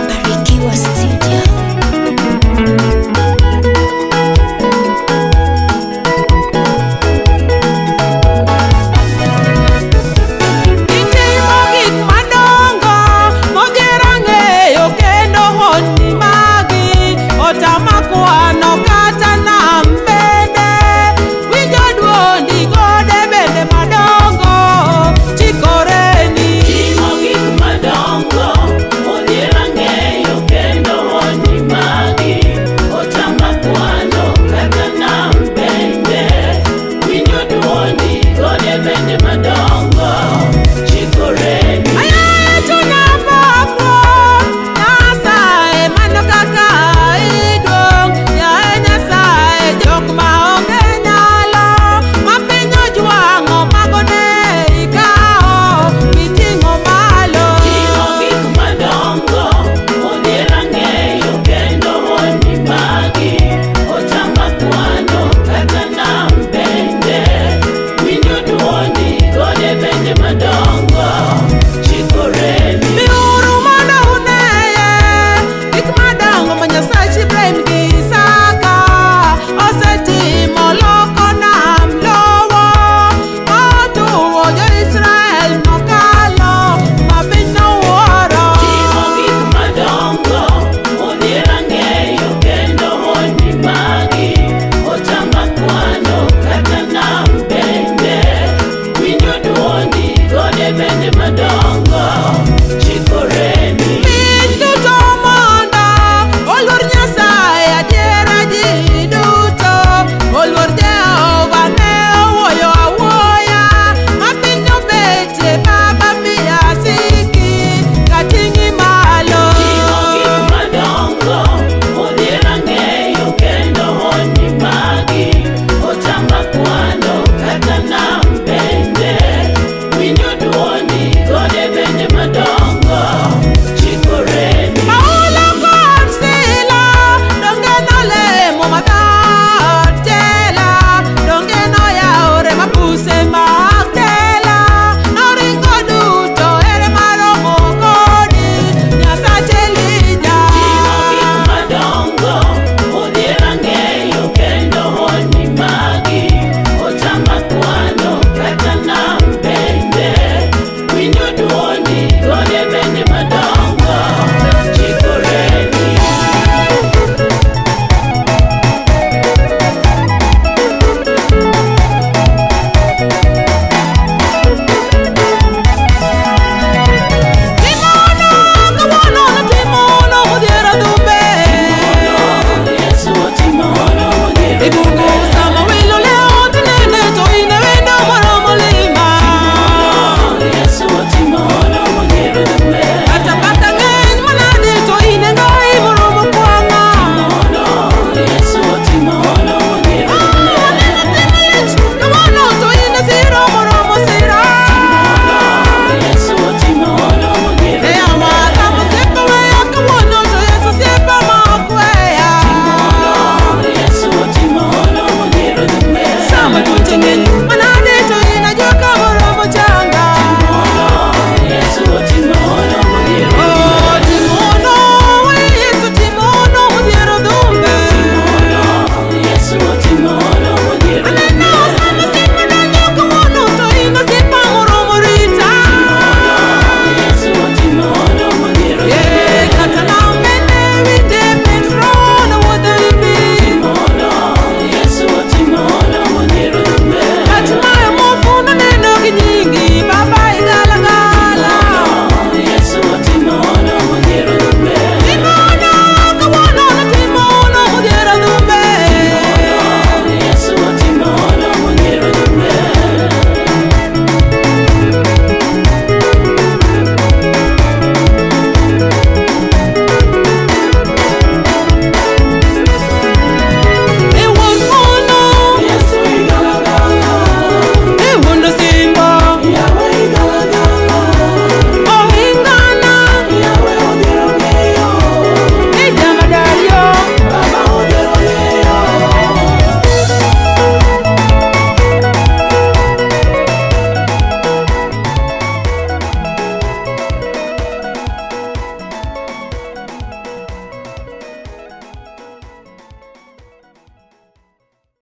Barikiwa Studio. Itimo gik madongo mogera ng'eyo kendo honni magi otama kwano kata nam bende winjo duondi gode bende madongo chikoreni. Timo gik madongo odhiera ng'eyo kendo honni magi otama kwano kata nam bende winjo duondi gode bende madongo chikoreni. Ayaye chunya pakruok Nyasaye mano kaka iduong', yaye Nyasaye jok maonge nyalo ma piny ojwang'o mago ne ikawo miting'o malo. Timo gik madongo odhiera ng'eyo kendo honni magi otama kwano kata nam bende winjo duondi gode bende madongo chikoreni. Biuru mondo uneye gik madongo ma Nyasach Ibrahim gi Isaka osetimo loko nam lowo motuwo jo-Israel nokalo ma piny nowuoro. Timo gik madongo odhiera ng'eyo kendo honni magi otama kwano kata nam bende winjo duondi gode bende madongo chikoreni. Piny duto mondo oluor Nyasaye adiera ji duto oluor Jehova ne owuoyo awuoya ma piny obetie Baba miya siki kating'i malo. Timo gik madongo odhiera ng'eyo kendo honni magi otama kwano kata nam